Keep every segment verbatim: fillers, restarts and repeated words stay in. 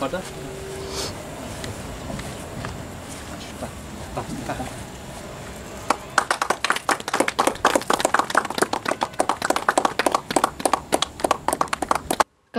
Ka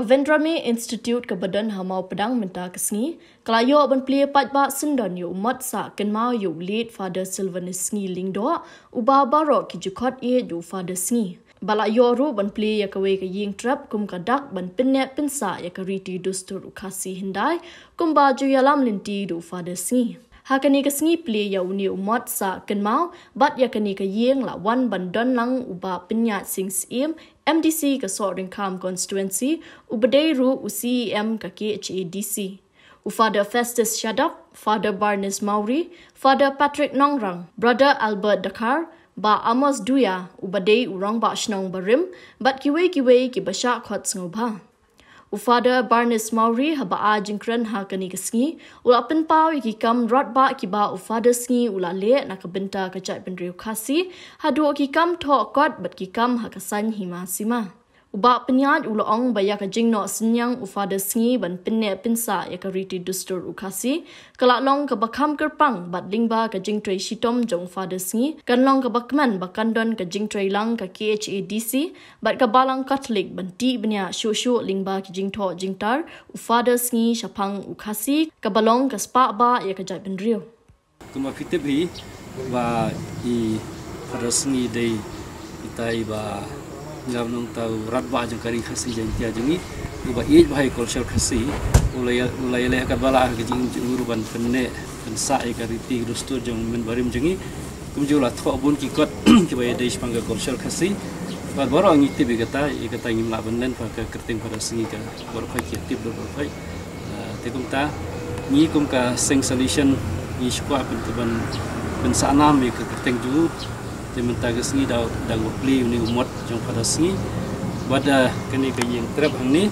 Vendrame Institute kaba don ha Mawpdang mynta ka sngi ka la ïoh ban plie paidbah syndon ïa u mot sah kynmaw ïa u late Father Sylvanus Sngi Lyngdoh, uba baroh ki ju khot ïa u Father Sngi. Ba la ïoh ruh ban plie ïa kawei ka ïing trep kum ka dak ban pynneh pynsah ïa ka riti dustur u Khasi hyndai, kumba ju ïalam lynti da u Father Sngi. Ha kane ka sngi plie ïa une u mot sah kynmaw bad ïa kane ka ïing la wan ban don lang u Bah Pynïaid Sing Syiem, M D C ka Sohryngkham constituency, uba dei ruh u C E M ka K H A D C. U Father Festus Shadap, Father Barnes Mawrie, Father Patrick Nongrang, Brother Albert Dkhar, Bah Amos Duia, uba dei u rangbah shnong barim, bad kiwei kiwei kiba shah khot sngewbha. U Father Barnes Mawrie haba ai jingkren ha kane ka sngi, u la pynpaw ïa ki kam radbah kiba u Father Sngi u la leh na ka bynta ka jaitbynriew Khasi, haduh ki kam thoh kot bad ki kam ha ka saiñ hima sima. U Bah Pynïaid u la ong ba ïa ka jingnoh synñiang u Father Sngi ban pynneh pynsah ïa ka riti dustur u Khasi, ka la long kaba kham kyrpang bad lyngba ka jingtrei shitom jong u Father Sngi, kan long kaba kmen ba kan don ka jingtrei lang ka K H A D C bad ka Balang Katholik ban tih bniah shuh shuh lyngba ki jingthoh jingtar u Father Sngi shaphang u Khasi, kaba long ka spah bah ïa ka jaitbynriew. Kumba phi tip hi ba i Father Sngi dei itai ba ngam nong tau radbah jong ka ri Khasi Jaiñtia jong ngi, uba ïeit bha ïa culture Khasi, u la ïa, u la ïaleh katba lah ha ka jingim jong u ruh ban pynneh pynsah ïa ka riti dustur jong u mynbarim jong ngi. Kumjuh la thoh bun ki kot kiba ïadei shaphang ka culture Khasi. Bad baroh ngi tip ïa kata, ïa kata ngim lah ban len, ba ka kyrteng Father Sngi ka baroh khoit ki tip, baroh khoit. Ah, te kumta ngi kum ka seng Salesian ngi shu kwah ban, ban pynsah nam ïa ka kyrteng jong u. Te mynta ka sngi da, da ngi plie une u mot jong Father Sngi. Bad, ah, kane ka ïing trep hangne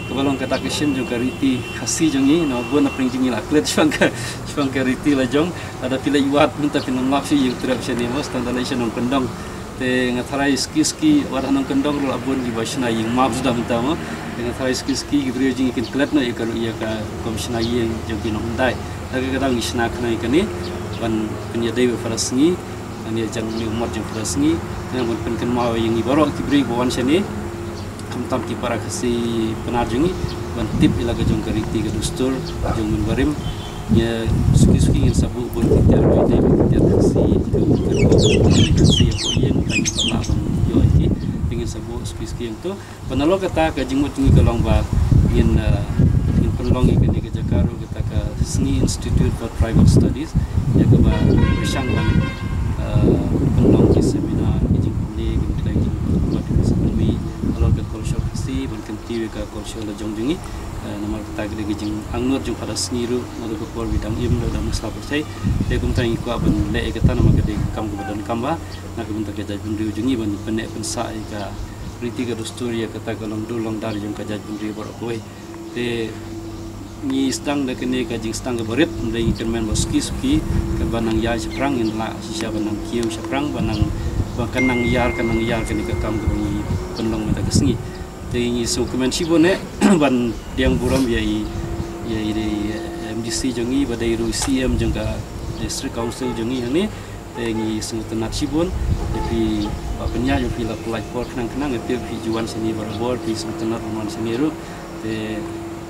kaba long kata ka shin jong ka riti Khasi jong ngi, na bun na pdeng jong ngi la klet shaphang ka, shaphang ka riti la jong. Lada phi leit wad mynta phin ym lap shuh ïing trep shane mo, tang da leit sha Nongkyndong. Te nga tharai suki suki wat ha Nongkyndong ruh la bun kiba shna ïing map suda mynta mo. Te nga tharai suki suki ki briew jong ngi kin klet noh ïa ka, ïa ka kam shna ïing jong ki nonghyndai. Te ka kata ngi shna khnang ïa kane ban pynïadei bad Father Sngi. Ngan ïa jan une u mot jong Father Sngi, ngan ban pynkynmaw ïa ngi baroh ki briew ba wan shane, khamtam ki para Khasi Pnar jong ngi, ban tip ïa la ka jong ka riti ka dustur jong u mynbarim. Ïa suki suki ngin sa buh bun ki tiar ba ïadei bad ki tiar Khasi, ki tiar Khasi ïa poi ïing, tang ki paralok ban ïoh ïa ki, te ngin sa buh suki suki hangto. Bad nalor kata ka jingmut jong ngi ka long ba ngin, eh, ngin pynlong ïa kane ka jaka ruh kata ka Sngi Institute for Tribal Studies, ïa kaba pyrshang ban, eh, pynlong ki seminar, ki jingpule, ki jingpule, ki jingpule, ki jingpule, nalor ka culture Khasi, ban kyntiew ïa ka culture la jong jong ngi. Eh, namar kata ka dei ka jingangnud jong Father Sngi ruh, naduh ka por ba i dang im, da dang mih sla pyrthei. Te kumta ngi kwah ban leh ïa kata namar ka dei ka kam kaba donkam bha na ka bynta ka jaitbynriew jong ngi ban pynneh pynsah ïa ka riti ka dustur ïa kata ka longdur longdar jong ka jaitbynriew baroh kawei. Te ngi sdang da kane ka jingsdang kaba rit, hynrei ngi kyrmen ba suki suki kaba nang ïaid shaphrang ngin lah shisha ba nang kiew shaphrang, ba nang, ba kan nang ïar, kan nang ïar kane ka kam kaba ngi pynlong mynta ka sngi. Te ngi sngewkmen shibun eh ban pdiang burom ïa i, ïa i dei M D C jong ngi, ba dei ruh C M jong ka District Council jong ngi hangne. Te ngi sngewtynnat shibun ïa phi, Bah Pynïaid, ïa phi la pyllait por khnang khnang, ïa phi, phi ju wan shane barabor, phi sngewtynnat ban wan shane ruh. Te,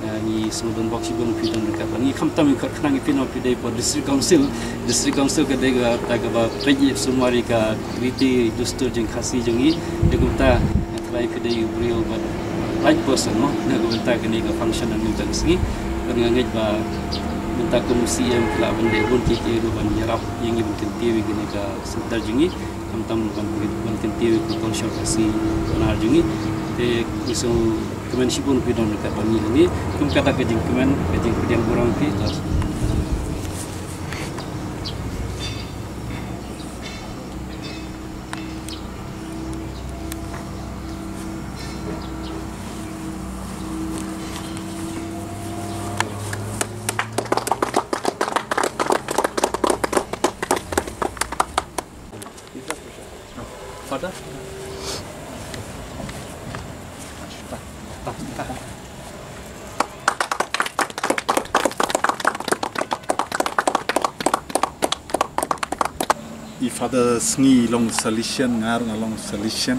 eh, ngi sngewdon bok shibun phi don ryngkat bad ngi, khamtam ngi khot khnang ïa phi namar phi dei por District Council. District Council ka dei kata kaba peit ïa sumar ïa ka riti dustur jong Khasi jong ngi. Te kumta nga tharai phi dei u briew ba right person mo na ka bynta kane ka function mynta ka sngi. Bad nga ngeit ba mynta kum C M phi lah ban leh bun kiei kiei ruh ban ïarap ïa ngi ban kyntiew ïa kane ka center jong ngi, khamtam ban, ban kyntiew ïa ka culture Khasi Pnar jong ngi. Te ngi sngewkmen shibun phi don ryngkat bad ngi hangne. Kum kata ka jingkmen, ka jingpdiang burom phi. Father? I Father Sngi long Salesian, nga ruh nga long Salesian.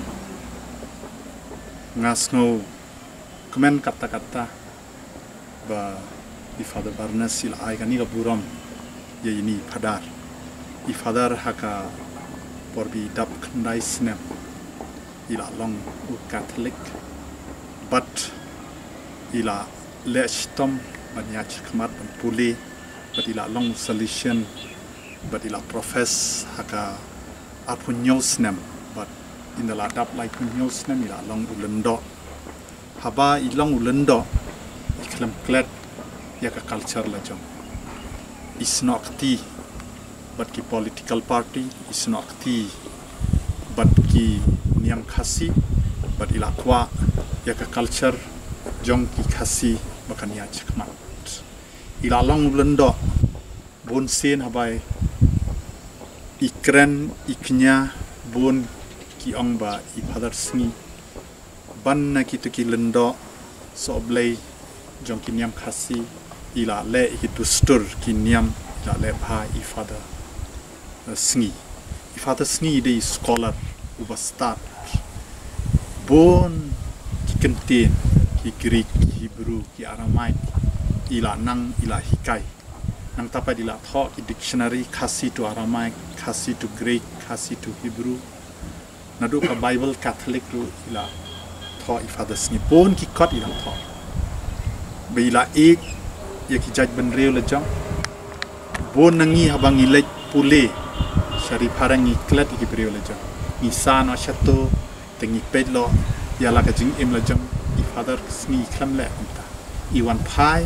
Nga sngew kmen katta katta ba i Father Barnes i la ai kane ka burom ïa ine i Father. I Father ha ka por ba i dap khyndai snem i la long u Katholik, bad i la leh shitom ban ïaid shakhmat ban pule, bad i la long u Salesian, bad i la profess ha ka arphew hynñiew snem, bad ynda la dap laiphew hynñiew snem i la long u lyngdoh. Haba i long u lyngdoh, i khlem klet ïa ka culture la jong. I snoh kti bad ki political party, i snoh kti bad ki niam Khasi, bad i la kwah ïa ka culture jong ki Khasi ba kan ïaid shakhmat. I la long u lyngdoh, bun sien haba i kren i kñia, bun ki ong ba i Father Sngi, ban na kito ki lyngdoh sohblei jong ki niam Khasi, i la leh ïa ki dustur ki niam, i la leh bha i Father, eh, Sngi. I Father Sngi i dei i scholar uba stad. Bun ki kyntien, ki Greek, ki Hebrew, ki Aramaic, i la nang, i la hikai. Nangta pat i la thoh ki dictionary Khasi to Aramaic, Khasi to Greek, Khasi to Hebrew. Naduh ka Bible Catholic ruh i la thoh i Father Sngi. Bun ki kot i la thoh. Ba i la ïeit ïa ki jaitbynriew la jong. Bun na ngi haba ngi leit pule sha ri phareng ngi klet ïa ki briew la jong. Ngi sah noh shato, te ngi peit noh ïa la ka jingim la jong. I Father Sngi i khlem leh kumta. I wan phai,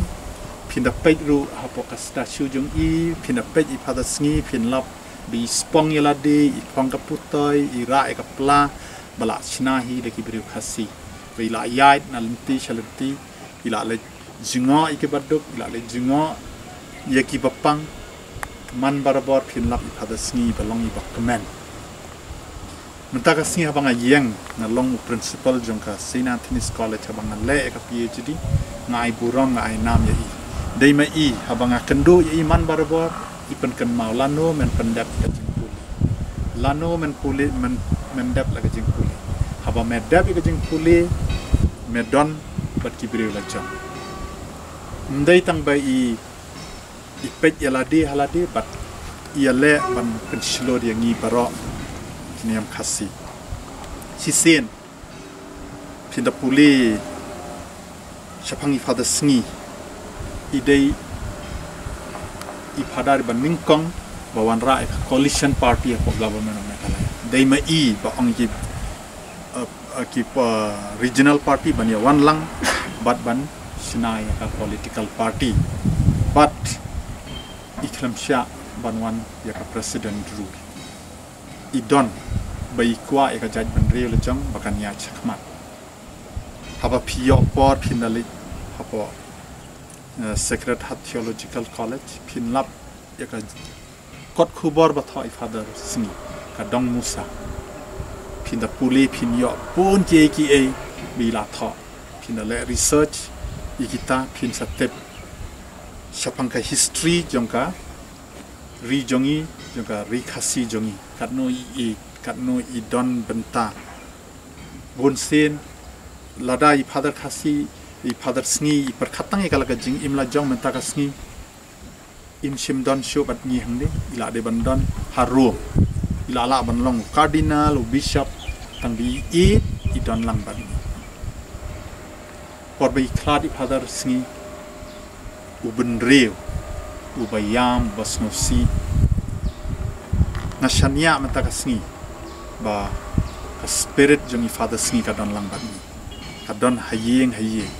phin da peit ruh hapoh ka statue jong i, phin da peit i Father Sngi, phin lap ba i spong ïa lade, i phong ka putoi, i rah ïa ka pla, ba la shna hi da ki briew Khasi. Ba i la ïaid na lynti sha lynti, i la leit jngoh ïa ki baduk, i la leit jngoh ïa ki bapang. Man barabor phin lap i Father Sngi ba long i ba kmen. Mynta ka sngi haba nga ïeng, nga long u principal jong ka Saint Anthony's College, haba nga leh ïa ka PhD, nga ai burom, nga ai nam ïa i. Dei ma i, haba nga kynduh ïa i man barabor, i pynkynmaw lano men pyndep ïa ka jingpule. Lano men pule, men, men dep la ka jingpule. Haba me dep ïa ka jingpule, me don bad ki briew la jong. Ym dei tang ba i, i peit ïa lade ha lade, bad i ïaleh ban pynshlur ïa ngi baroh ki niam Khasi. Shisien, phin da pule shaphang i Father Sngi, i dei i Father ba nyngkong ba wanrah ïa ka coalition party hapoh government of Meghalaya. Dei ma i ba ong ïa ki, uh, uh, ki, uh, regional party ban ïa wan lang, bad ban shna ïa ka political party. Bad i khlem shah ban wan ïa ka president ruh. I don ba i kwah ïa ka jaitbynriew la jong ba kan ïaid shakhmat. Haba phi ïoh por phin da leit hapoh, eh, Sacred Heart Theological College, phin lap ïa ka kot khubor ba thoh i Father Sngi, ka Dong Musa. Phin da pule, phin ïoh bun kiei kiei ba i la thoh. Phin da leh research ïa kita, phin sa tip shaphang ka history jong ka ri jong i, jong ka ri Khasi jong i. Katno i, i, katno i don bynta. Bun sien, lada i Father Khasi, i Father Sngi, i pyrkhat tang ïa ka la ka jingim la jong mynta ka sngi, im shym don shuh bad ngi hangne, i la dei ban don ha Rome. I la lah ban long u cardinal, u bishop, tang ba i, i don lang bad ngi. Por ba i khlad i Father Sngi, u bynriew, uba ïam, uba sngewsih. Nga shaniah mynta ka sngi ba ka spirit jong i Father Sngi ka don lang bad ngi. Ka don ha ïing ha ïing.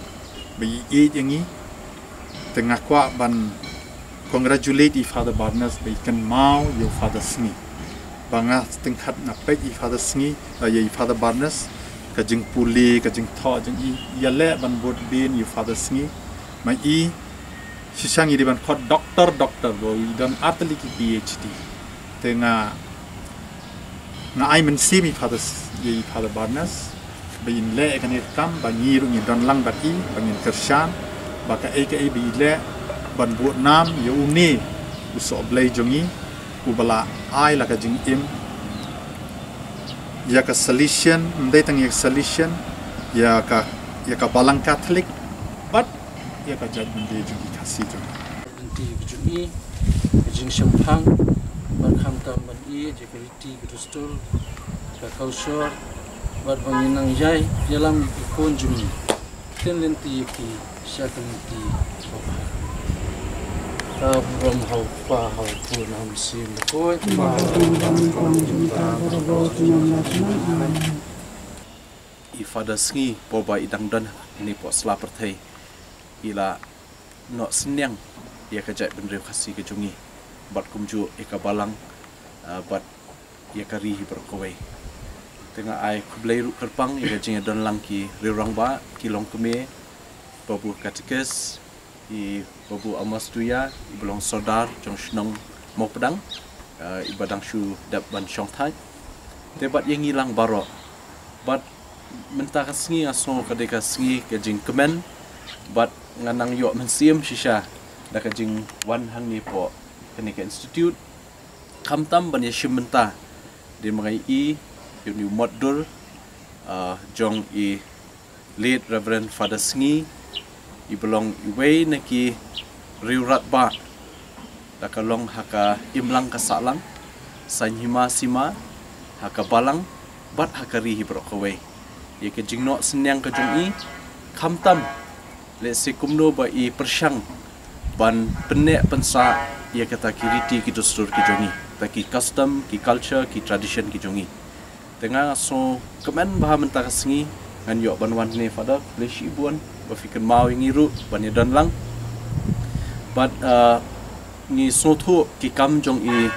Ba i ïeit ïa ngi. Te nga kwah ban congratulate i Father Barnes ba i kynmaw ïa u Father Sngi. Ba nga tyngkhat nga peit i Father Sngi, eh, ïa i Father Barnes, ka jingpule, ka jingthoh jong i, ïaleh ban bud dien ïa u Father Sngi. Ma i, shisha ngi dei ban khot doktor, doktor, ba i don artylli ki PhD. Te nga, nga ai mynsiem ïa i Father, ïa i Father Barnes ba in leh kane ka kam, ba ngi ruh ngin don lang bad i, ba ngin kyrshan ba kaei kaei ba i leh ban bud nam ïa une u sohblei jong ngi, uba la ai la ka jingim Ïa ka Salesian, ym dei tang ïa ka Salesian, ïa ka, ïa ka Balang Katholik, bad ïa ka jaitbynriew jong ki Khasi jong. Lynti ka jong i, ka jingshemphang, bad khamtam ban i, ïa ka riti ka dustur, ka culture, bad ban nang ïai ïalam ïa ki khun jong i. Ktien lynti ïa ki sha ka lynti babha. Ka burom ha u Kpa, ha u Khun, ha u Mynsiem Bakhuid. I Father Sngi, por ba i dang don hangne hapoh sla pyrthei, i la noh synñiang ïa ka jaitbynriew Khasi ka jong i, bad kumjuh ïa ka Balang, ah, bad ïa ka ri hi baroh kawei. Te nga ai khublei ruh kyrpang ïa ka jingïadon lang ki riew rangbah, ki longkmie, Babu Katekis, i Babu Amos Duya, iba long Sordar jong shnong Mawpdang, eh, iba dang shu dep ban shongthait. Te bad ïa ngi lang baroh. Bad mynta ka sngi nga sngew ka dei ka sngi ka jingkmen, bad nga nang ïoh mynsiem shisha da ka jingwan hangne hapoh kane ka institute. Khamtam ban ïashim bynta, dei ma nga i, ïa une u mot dur, ah, jong i late Reverend Father Sngi, iba long iwei na ki riew rangbah, da ka long ha ka imlang ka sahlang, saiñ hima sima, ha ka Balang, bad ha ka ri hi baroh kawei. Ïa ka jingnoh synñiang ka jong i, khamtam lehse kumno ba i pyrshang ban pynneh pynsah ïa kata ki riti ki dustur ki jong i, kata ki custom, ki culture, ki tradition ki jong i. Te nga sngew kmen bha mynta ka sngi ngan ïoh ban wan hangne Father, khublei shibun ba phi kynmaw ïa ngi ruh ban ïadon lang. Bad, uh, ngi sngewthuh ki kam jong i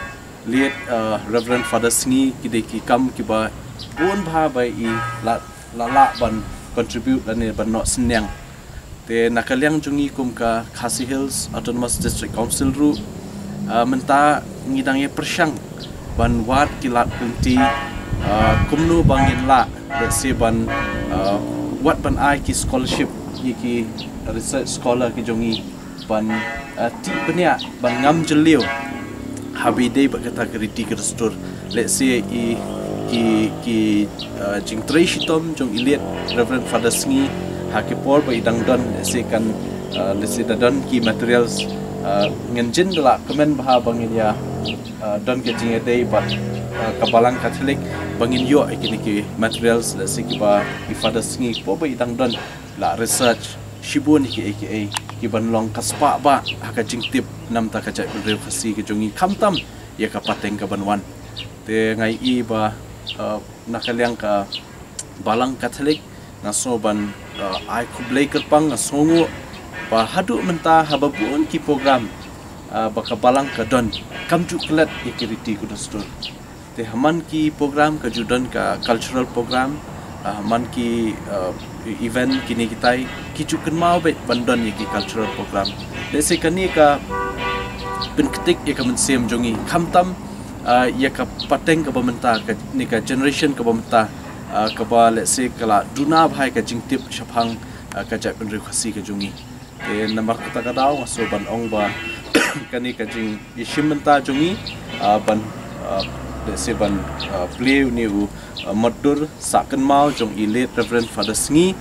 late, uh, Reverend Father Sngi ki dei ki kam kiba bun bha ba i la, la lah ban contribute lane ban noh synñiang. Te na ka liang jong ngi kum ka Khasi Hills Autonomous District Council ruh, ah, mynta ngi dang ïa pyrshang ban wad ki lad ki lynti, ah, kumno ba ngin lah, let's say, ban, ah, wad ban ai ki scholarship ïa ki research scholar ki jong ngi ban, ah, tih bniah, ban ngam jylliew ha ba ïadei bad kata ka riti ka dustur. Let's say i, ki, ki, ah, jingtrei shitom jong i late Reverend Father Sngi ha ki por ba i dang don, let's say kan, ah, let's say da don ki materials, ah, ngan jin da lah kmen bha ba ngin ïa, ah, don ka jingïadei bad, ah, ka Balang Katholik ba ngin ïoh ïa kine ki materials, let's say kiba i Father Sngi por ba i dang don la research shibun ïa kiei kiei kiban long ka spah bah ha ka jingtip namar ka jaitbynriew Khasi ka jong ngi khamtam ïa ka pateng kaban wan. Te nga i ba, uh, na ka liang ka Balang Katholik nga sngew ban, uh, ai khublei kyrpang, nga sngewnguh ba haduh mynta haba bun ki program, uh, ba ka Balang ka don kam ju klet ïa ki riti ki dustur. Te ha man ki program ka ju don ka cultural program, ah, ha man ki, ah, event kine kitai ki ju kynmaw beit ban don ïa ki cultural program. Let's say kane ka pynktik ïa ka mynsiem jong ngi khamtam, ah, ïa ka pateng kaba mynta, kane ka generation kaba mynta, ah, kaba let's say ka la duna bha ïa ka jingtip shaphang, ah, ka jaitbynriew Khasi ka jong ngi. Te namar kata ka daw nga sngew ban ong ba kane ka jingïashim bynta jong ngi, ah, ban, ah, let's say ban, ah, plie une u, ah, mot dur sah kynmaw jong i late Reverend Father Sngi,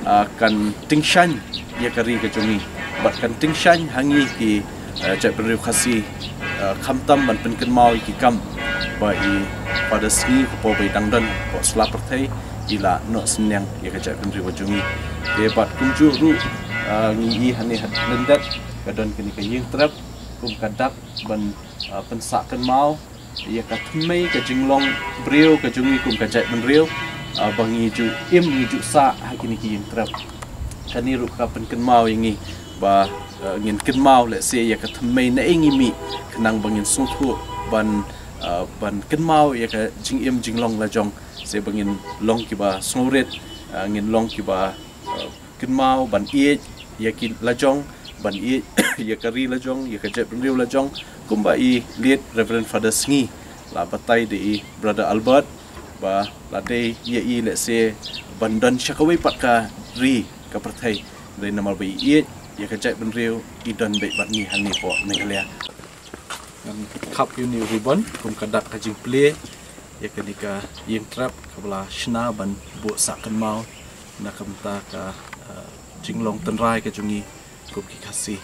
ah, kan tyngshaiñ ïa ka ri ka jong ngi bad kan tyngshaiñ ha ngi ki, ah, jaitbynriew Khasi, ah, khamtam ban pynkynmaw ïa ki kam ba i Father Sngi ka por ba i dang don hapoh sla pyrthei i la noh synñiang ïa ka jaitbynriew ka jong ngi. Te bad kumjuh ruh, ah, ngi i hangne ha Lyndet ka don kane ka ïing trep kum ka dak ban, ah, pynsah kynmaw ïa ka thymmei ka jinglong briew ka jong ngi kum ka jaitbynriew, ah, ba ngi ju im ngi ju sah ha kine ki ïing trep. Kane ruh ka pynkynmaw ïa ngi ba, ah, ngin kynmaw lehse ïa ka thymmei na ei ngi mih khnang ba ngin sngewthuh ban, ah, ban kynmaw ïa ka jingim jinglong lajong. Lehse ba ngin long kiba sngewrit, ah, ngin long kiba, ah, kynmaw ban ïeit ïa ki lajong, ban ïeit ïa ka ri lajong, ïa ka jaitbynriew lajong, kumba i late Reverend Father Sngi la batai da i Brother Albert ba la dei ïa i lehse ban don sha kawei pat ka ri ka pyrthei, dei namar ba i ïeit ïa ka jaitbynriew i don beit bad ngi hangne hapoh Meghalaya. Ngan khap ïa une u ribbon kum ka dak ka jingplie ïa kane ka ïing trep kaba la shna ban buh sah kynmaw na ka bynta ka, eh, jinglong tynrai ka jong ngi kum ki Khasi.